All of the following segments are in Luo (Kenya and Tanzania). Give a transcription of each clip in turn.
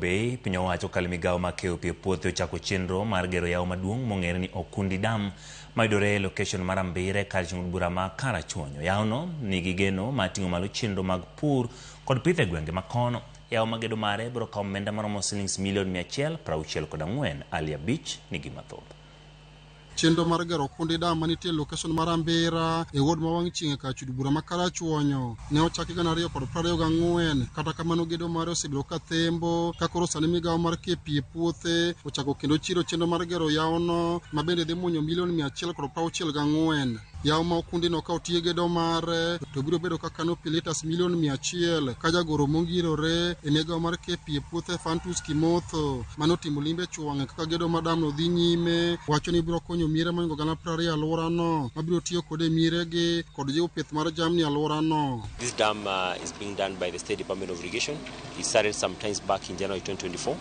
Bay, piny owacho kalo migawo mar keyo pi e puothe ochako chenro mar gero yawo maduong' mong'ere ni Okundi Dam mayudore e location mar Ambire kar chung' od bura ma Karachuonyo. Yawono nigi geno mar ting'o malo chenro mag pur kod pith e gwenge ma kono. Yawo ma gedo mare biro kawo omenda maromo silings milion 164. Ali Abich nigi mathoth. Chenro mar gero Okundi Dam manitie e lokeson mar Ambira e ward ma wang' chieng' e kar chud bura ma Karachuonyo ne ochaki 2024. Kata kamano gedo mare osebedo ka thembo ka koro sani migawo mar keyo pi e puothe ochako kendo chiro chenro mar gero yawono ma bende dhi muonyo milion 164. Yawo ma Okundi no ka otiek gedo mare to biro bedo ka kano pi litas milion 100 ka jagoro mongirore e migawo mar keyo pi e puothe Fantus Kimotho mane otimo limbe chuwang'e kaka gedo mar damno dhi nyime wacho ni biro konyo miere mohingo 20,000 alworano mabiro tiyo kode e mieregi kod jiwo pith mar jamni e alworano. This dam is being done by the State Department of Irrigation. It started some times back in January 2024.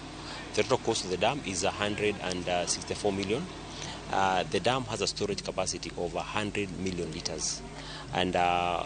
The total cost of the dam is 164 million. The dam has a storage capacity of 100 million liters. And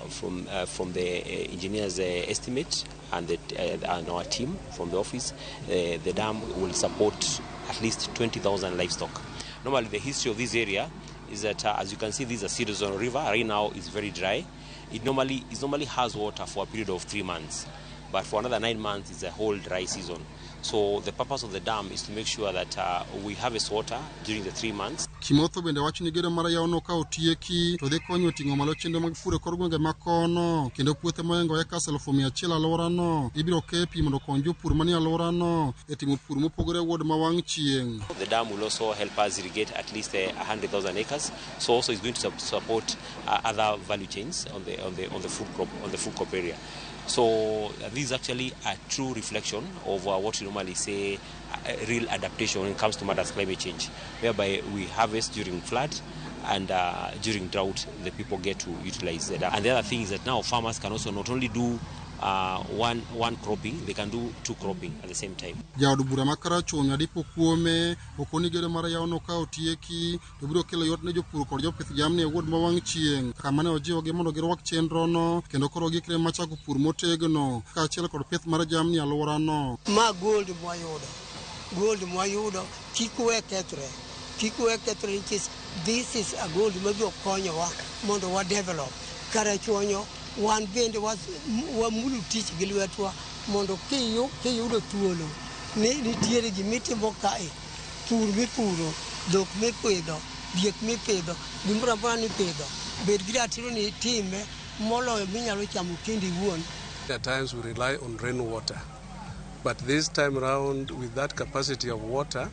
from the engineer's estimate and our team from the office, the dam will support at least 20,000 livestock. Normally, the history of this area is that, as you can see, this is a seasonal river. Right now, it's very dry. It normally has water for a period of 3 months, but for another 9 months, it's a whole dry season. So the purpose of the dam is to make sure that we harvest water during the 3 months. Kimotho bende wacho ni gedo mar yawono ka otieki to dhi konyo ting'o malo chenro mag pur e kor gwenge ma kono kendo puothe mohingo eka 100,000 alworano ibiro ke pi mondo okony jopur manie alworano e timo pur mopogore e ward ma wang' chieng'. The dam will also help us irrigate at least 100,000 acres. So also it's going to support other value chains on the food crop area. So this is actually a true reflection of what we normally say real adaptation when it comes to matters climate change, whereby we harvest during flood and during drought the people get to utilize the dam. And the other thing is that now farmers can also not only do one cropping, they can do two cropping at the same time. Jaod bura ma Karachuonyo Adipo Kuome okoni gedo mar yawono ka otieki to biro kelo yot ne jopur kod jopith jamni e ward ma wang' chieng' kama ne ojiwogi mondo girwak chenrono kendo koro gikre mar chako pur motegno kaachiel kod pith mar jamni e alworano. Ma gold mwayudo, gold mwayudo kik we kethre, kik we kethre nikech this is a gold mabiro konyowa mondo wa develop Karachuonyo. Wan bende wamulo tich gi lwetwa mondo kiyudo thuolo ni nitiere gimitimo kae, pur mipuro, dhok mipidho, diek mipidho, gimoro amora mipidho, bed gi ratiro ni itime moloyo minyalo chamo kendi iwuon. At times we rely on rainwater, but this time round, with that capacity of water,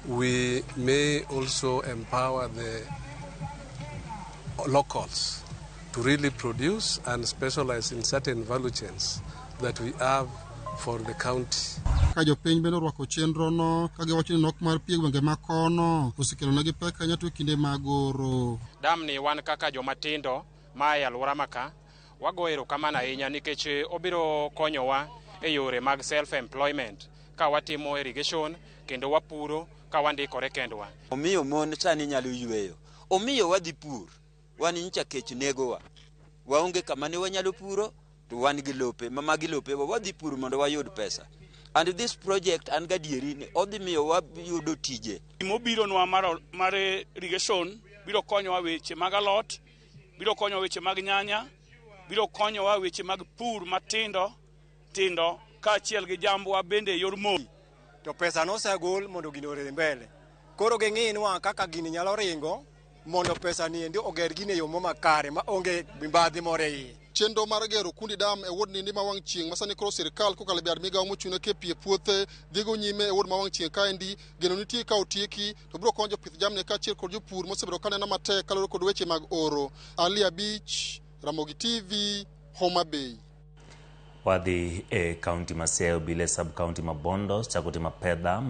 we may also empower the locals to really produce and specialize in certain value chains that we have for the county. Ka jopiny bende orwako chenrono ka giwacho ni nok mar pi e gwenge ma kono osekelonegi pek ahinya to e kinde mag oro. Dam ni wan kaka joma tindo ma e alwora ma ka wago erokamano ahinya nikech obiro konyowa e yore mag self employment ka watimo irrigation kendo wapuro ka wandikore kendwa. Omiyo mon sani nyalo yweyo. Omiyo wadhi pur. Wan nyicha kech negowa. Waonge kama ne wanyalo puro to wan gi lope. Ma magi lopewa wadhi puro mondo wayud pesa. And this project an gadieri ni odhi miyo wayudo tije. Mobironwa mar irrigation biro konyowa weche mag alot, biro konyowa weche mag nyanya, biro konyowa weche mag pur matindo tindo kaachiel gi jambwa bende e yor mo. To pesa nosegol mondo gini oridh mbele. Koro ging'inwa kaka gini nyalo ringo mondo pesa ni endi oger gini e yo makare ma onge mibadhi moro e iye. Chenro mar gero Okundi Dam e ward nindi ma wang' chieng' ma sani koro sirikal kokalo e bad migawo mochung' ne keyo pi e puothe dhigo nyime e ward ma wang' chieng' kaendi. Geno nitie ka otieki to biro konyo jopith jamni kaachiel kod jopur mosebedo ka neno matek kaluwore kod weche mag oro. Ali Abich, Ramogi TV, Homa Bay. Wadhi e kaunti ma Siaya, obila e sub kaunti ma Bondo chako timo apedha.